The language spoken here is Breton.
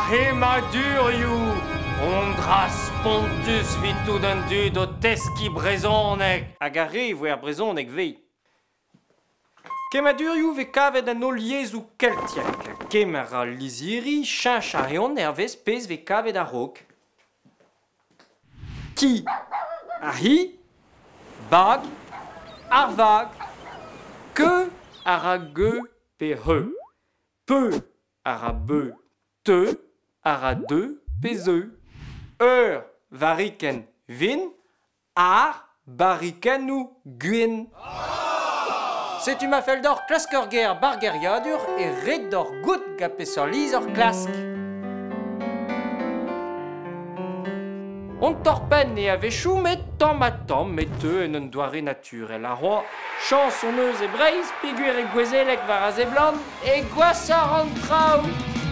Ar c'hemmadurioù, un dra spontus 'vit tout an dud o teskiñ brezhoneg hag ar re 'voe ar brezhoneg 'vez. Kemmadurioù 'vez kavet en holl yezhoù keltiek. Kemer al lizhiri cheñch a reont hervez pezh 'vez kavet a-raok. Ki, ar c'hi, bag, ar vag, keu a ra geu pe c'heu, peu a ra beu teu a ra deu pe zeu, ur varrikenn vin, ar barrikennoù gwin. Setu ma fell deoc'h klask ur ger ba'r geriadur e ret deoc'h goût gant peseurt lizher klask. On torr-penn eo a-wechoù met tamm-ha-tamm e teu en un doare naturel. Ar c'hoaz chañs hon eus e Breizh peogwir e gouezeleg war a seblant e gwashoc'h an traoù.